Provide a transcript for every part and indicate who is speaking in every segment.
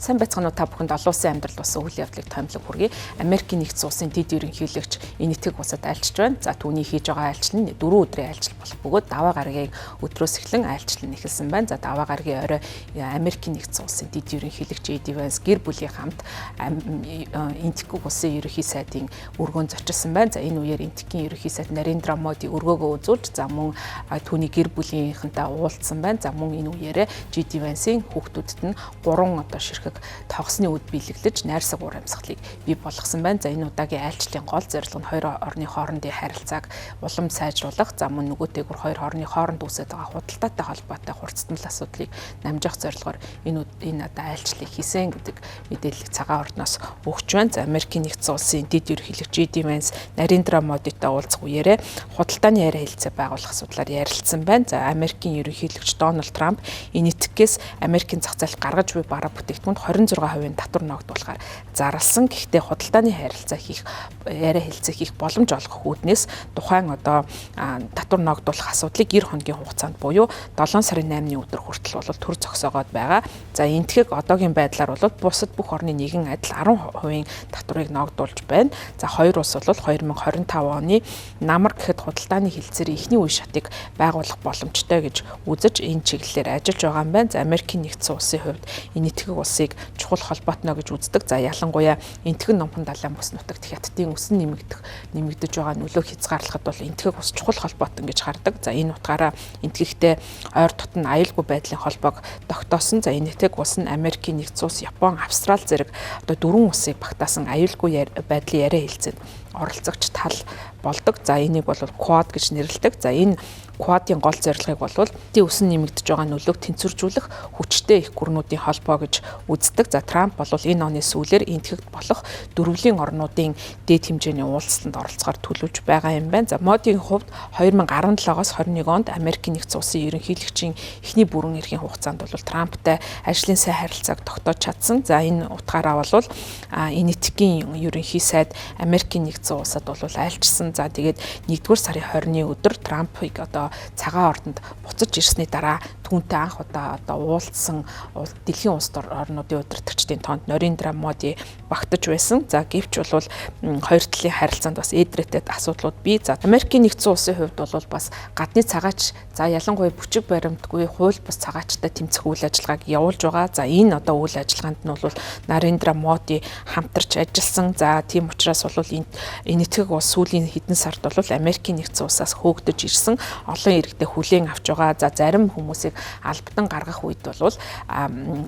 Speaker 1: Сайн байцгаана уу, та бүхэнд олон улсын амьдрал болсон үйл явдлыг томилон хүргэе. Америкийн нэгдсэн улсын дэд ерөнхийлөгч Энэтхэг улсад айлчилж байна. За, түүний хийж байгаа айлчлал нь 4 өдрийн айлчлал болох бөгөөд даваа гарагийн өдрөөс эхлэн айлчлал нь эхэлсэн байна. За, даваа гарагийн орой Америкийн нэгдсэн улсын дэд ерөнхийлөгч Эди Ванс гэр бүлийн хамт Энэтхэг улсын ерөнхий сайдын өргөөнд зочилсан байна. За, энэ үеэр Энэтхэгийн ерөнхий сайд Нарендра Моди өргөөгөө үзүүлж, за мөн түүний гэр бүлийнхэнтэй уулзсан байна. За, мөн энэ үеэрээ Жи Ди Вансын хүүхдүүдэд нь 3 одоо ширхэг тогсны үд биелэглэж найрсаг уур амьсгалыг бий болгосон байна. За, энэ удаагийн айлчлалын гол зорилго нь хоёр орны хоорондын харилцааг улам сайжруулах, за мөн нөгөөтэйгүр хоёр орны хооронд үүсээд байгаа худалдаатай холбоотой хурцтмал асуудлыг намжаах зорилгоор энэ одоо айлчлалыг хийсэн гэдэг мэдээллийг цагаан ордноос өгч байна. За, Америкийн нэгдсэн улсын дэд ерөнхийлөгч Жи Ди Ванс Нарендра Модитой уулзах үеэрээ худалдааны яриа хэлцээ байгуулах асуудлаар ярилцсан байна. За, Америкийн ерөнхийлөгч Дональд Трамп Энэтхгээс Америкийн зах зээлд гаргаж буй бараа бүтээгдэхүүнд 26% татвар ногдуулахаар зарласан. Гэхдээ худалдааны харилцаа хийх, яриа хэлцээ хийх боломж олгох үүднээс тухайн одоо татвар ногдуулах асуудлыг 90 хоногийн хугацаанд буюу 7 сарын 8-ны өдөр хүртэл бол төр зогсоогоод байгаа. За, Энэтхэг одоогийн байдлаар бол бусад бүх орны нэгэн адил 10% татварыг ногдуулж байна. За, хоёр улс бол 2025 оны намар гэхэд худалдааны хэлцээрийн эхний үе шатыг байгуулах боломжтой гэж үзэж энэ чиглэлээр ажиллаж байгаа юм байна. За, Америкийн нэгдсэн улсын хувьд Энэтхэг улсыг чухал холбоотно гэж үздэг. За, ялангуяа Энэтхэг номхон далайн бүс нутагт Хятадын өсөн нэмэгдэж байгаа нөлөөг хязгаарлахад бол Энэтхэг ус чухал холбоотон гэж хардаг. За, энэ утгаараа Энэтхэгтэй ойр дотн аюулгүй байдлын холбоог тогтоосон. За, Энэтхэг улс нь Америкийн нэгдсэн улс, Япон, Австрал зэрэг одоо дөрвөн улсыг багтаасан аюулгүй байдлын яриа хэлцээнд оролцогч тал болдог. За, энийг бол Quad гэж нэрлэдэг. За, энэ Quad-ын гол зорилгыг бол тий өсөн нэмэгдэж байгаа нөлөөг тэнцвэржүүлэх хүчтэй их гүрнүүдийн холбоо гэж үздэг. За, Трамп бол энэ оны сүүлээр Энэтхэгт болох дөрвөлийн орнуудын дээд хэмжээний уулзалтанд оролцохоор төлөвлөж байгаа юм байна. За, Модигийн хувьд 2017-оос 21 онд Америкийн нэгдсэн улсын ерөнхийлөгчийн эхний бүрэн эрхийн хугацаанд бол Трамптай ажлын сайн харилцааг тогтоож чадсан. За, энэ утгаараа бол Энэтхэгийн ерөнхий сайд Америкийн нэгдсэн улсад бол айлчсан. За, тэгээд 1-р сарын 20-ны өдөр Трампыг одоо цагаан ордонд буцаж ирсний дараа түүнтэй анх удаа одоо уулзсан дэлхийн улс орнуудын удирдагчдын тоонд Нарендра Моди багтаж байсан. За, гэвч бол хоёр талын харилцаанд бас эдрэтэд асуудлууд бий. За, Америкийн нэгдсэн улсын хувьд бол бас гадны цагаач, за ялангуяа бүчиг баримтгүй хууль бус цагаачтай тэмцэх үйл ажиллагааг явуулж байгаа. За, энэ одоо үйл ажиллагаанд нь бол Нарендра Моди хамтарч ажилласан. За, тийм учраас бол Энэтхэг улс сүүлийн хэдэн сард бол Америкийн нэгдсэн улсаас хөөгдөж ирсэн олон иргэдээ хүлээн авч байгаа. За, зарим хүмүүсийг албадан гаргах үед бол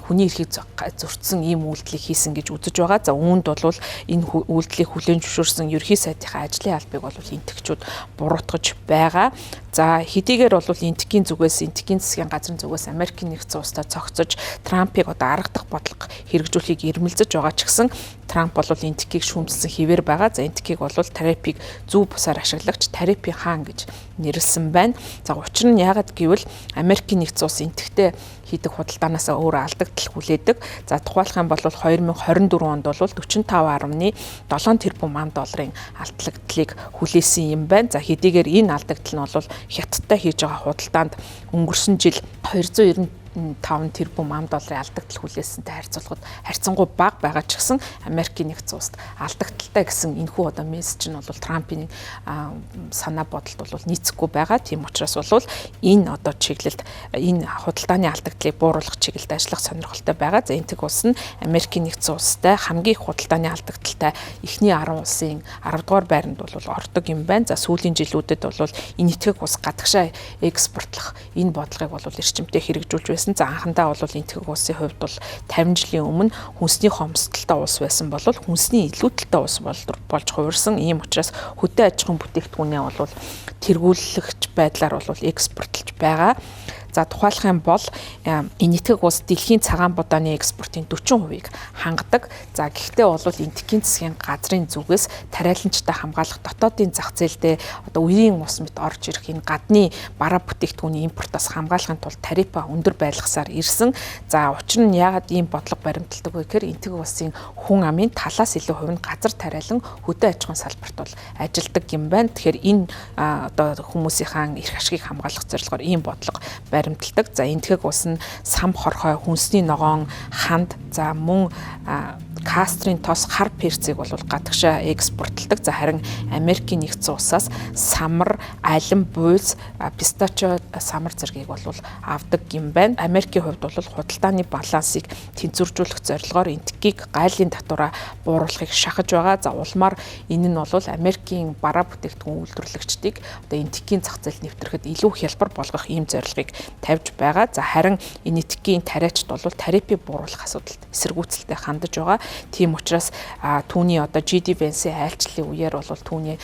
Speaker 1: хүний эрхийг зөрчсөн ийм үйлдэлийг хийсэн гэж үзэж байгаа. За, үүнд бол энэ үйлдэлийг хүлээн зөвшөөрсөн ерөнхий сайдынхаа ажлын албыг бол энэтхэгчүүд буруутгаж байгаа. За, хэдийгээр бол Энэтхэгийн зүгээс, Энэтхэгийн засгийн газрын зүгээс Америкийн нэгдсэн улстай цогцож Трампыг одоо аргадах бодлого хэрэгжүүлэхийг эрмэлзэж байгаа ч гэсэн Трамп бол Энэтхэгийг шүүмжилсэн хэвээр байгаа. За, Энэтхэгийг бол тарифыг зөв бусаар ашиглагч тарифын хаан гэж нэрлсэн байна. За, учир нь яагаад гэвэл Америкийн нэгдсэн улс Энэтхэгтэй хийдэг худалдаанаас өөр алдагдал хүлээдэг. За, тухайлах юм бол 2024 онд бол 45.7 тэрбум ам долларын алдагдлыг хүлээсэн юм байна. За, хэдийгээр энэ алдагдал нь бол Хятадтай хийж байгаа худалдаанд өнгөрсөн жил 295 тэрбум ам долларын алдагдал хүлээсэнтэй харьцуулахад харьцангуй бага байгаа ч гэсэн Америкийн нэгдсэн улсад алдагдaltaй гэсэн энэхүү одоо мессеж нь бол Трампын санаа бодолд бол нийцэхгүй байгаа. Тийм учраас бол энэ одоо чиглэлд, энэ худалдааны алдагдлыг бууруулах чиглэлд ажиллах сонирхолтой байгаа. За, Энэтхэг улс нь Америкийн нэгдсэн улстай хамгийн их худалдааны алдагдaltaй эхний 10 улсын 10 дугаар байранд бол ордог юм байна. За, сүүлийн жилүүдэд бол Энэтхэг улс гадагшаа экспортлох энэ бодлогыг бол эрчимтэй хэрэгжүүлж байсан. За, анхандаа бол Энэтхэг улсын хувьд бол 50 жилийн өмнө хүнсний хомсдолтой улс байсан бол хүнсний илүүдэлтэй улс болж хувирсан. Ийм учраас хөдөө аж ахуйн бүтээгдэхүүнээ бол тэргүүлэгч байдлаар бол экспортлж байгаа. За, тухайлах юм бол Энэтхэг улс дэлхийн цагаан будааны экспортын 40%-ийг хангадаг. За, гэхдээ бол Энэтхэгийн засгийн газрын зүгээс тариаланчтай хамгаалах, дотоодын зах зээлдээ одоо үеийн ус мэт орж ирэх энэ гадны бараа бүтээгдэхүүний импортоос хамгаалахын тулд тарифаа өндөр байлгасаар ирсэн. За, учир нь яагаад ийм бодлого баримталдаг вэ гэхээр Энэтхэг улсын хүн амын талаас илүү хувь нь газар тариалан, хөдөө аж ахуйн салбарт бол ажилладаг юм байна. Тэгэхээр энэ одоо хүмүүсийнхаа эрх ашигыг хамгаалах зорилгоор ийм бодлого Баримталдаг. За, Энэтхэг улс нь сам хорхой, хүнсний ногоон, ханд, за мөн кастрын тос, хар перцийг бол гадагшаа экспортлдог. За, харин Америкийн Нэгдсэн Улсаас самар, алим, буйз, пистачо, самар зэргийг бол авдаг юм байна. Америкийн хувьд бол худалдааны балансыг тэнцвэржүүлэх зорилгоор Энэтхэгийг гайлын татвараа бууруулахыг шахаж байгаа. За, улмаар энэ нь бол Америкийн бараа бүтээгдэхүүн үйлдвэрлэгчдийг одоо Энэтхэгийн зах зээлд нэвтрэхэд илүү хялбар болгох ийм зорилгыг тавьж байгаа. За, харин Энэтхэгийн тариачид бол тарифыг бууруулах асуудалд эсэргүүцэлтэй хандаж байгаа. Тийм учраас түүний одоо JD Vance-ийн айлчлалын үеэр бол түүний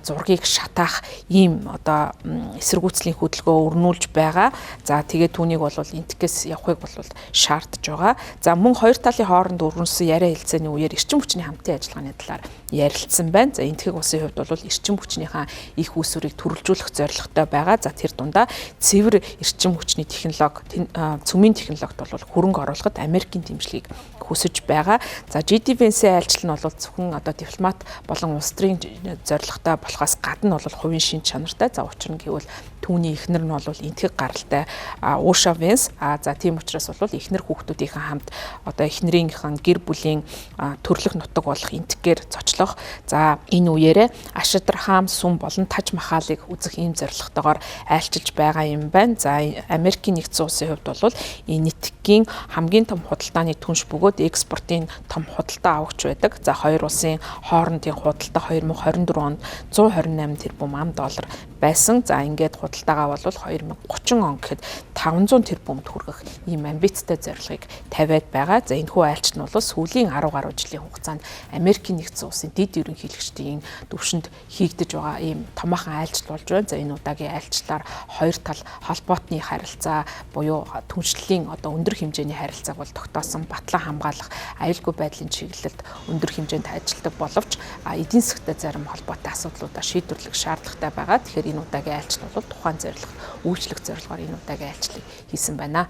Speaker 1: зургийг шатаах ийм одоо эсэргүүцлийн хөдөлгөөн өрнүүлж байгаа. За, тэгээд түүнийг бол Энэтхгээс явахыг бол шаардж байгаа. За, мөн хоёр талын хооронд өрнөсөн яриа хэлцээний үеэр эрчим хүчний хамтын ажиллагааны талаар ярилцсан байна. За, Энэтхэг улсын хувьд бол эрчим хүчнийхээ их үүсвэрийг төрөлжүүлэх зорилготой байгаа. За, тэр дундаа цэвэр эрчим хүчний технологи, цөмийн технологид бол хөрөнгө оруулахад Америкийн дэмжлэгийг хүсэж байгаа. За, JD Vance-ийн айлчлал нь бол зөвхөн одоо дипломат болон улс төрийн зорилготой болохоос гадна бол хувийн шинж чанартай. За, учир нь гэвэл түүний эхнэр нь бол Энэтхэг гаралтай Уша Венс. За, тийм учраас бол эхнэр хүүхдүүдийнхээ хамт одоо эхнэрийнхээ гэр бүлийн төрлөх нутаг болох Энэтхэгээр зочлох. За, энэ үеэрээ Ашидрахам, Сүм болон Таж Махалыг үзэх ийм зорилготойгоор айлчилж байгаа юм байна. За, Америкийн Нэгдсэн Улсын хувьд бол Энэтхэгийн хамгийн том худалдааны түнш бөгөөд экспортын том худалдаа авагч байдаг. За, хоёр улсын хоорондын худалдаа 2024 онд 128 тэрбум ам доллар байсан. За, ингээд худалдаагаа бол 2030 он гэхэд 500 тэрбумд хүргэх ийм амбицтай зорилгыг тавиад байгаа. За, энэхүү айлчлал нь бол сүүлийн 10 гаруй жилийн хугацаанд Америкийн Нэгдсэн Улсын дэд ерөнхийлөгчдийн түвшинд хийгдэж байгаа ийм томоохон айлчлал болж байна. За, энэ удаагийн айлчлалаар хоёр тал холбоотны харилцаа буюу түншлэлийн одоо өндөр хэмжээний харилцааг бол тогтоосон, батлан хамгаалах, аюулгүй байдлын чиглэлд өндөр хэмжээнд ажилладаг боловч эдийн засгтай зарим холбоотой асуудлуудаа шийдвэрлэх шаардлагатай байгаа. Тэгэхээр энэ удаагийн айлчлал бол тухайн зорилгот үйлчлэх зорилгоор энэ удаагийн айлчлалыг хийсэн байна.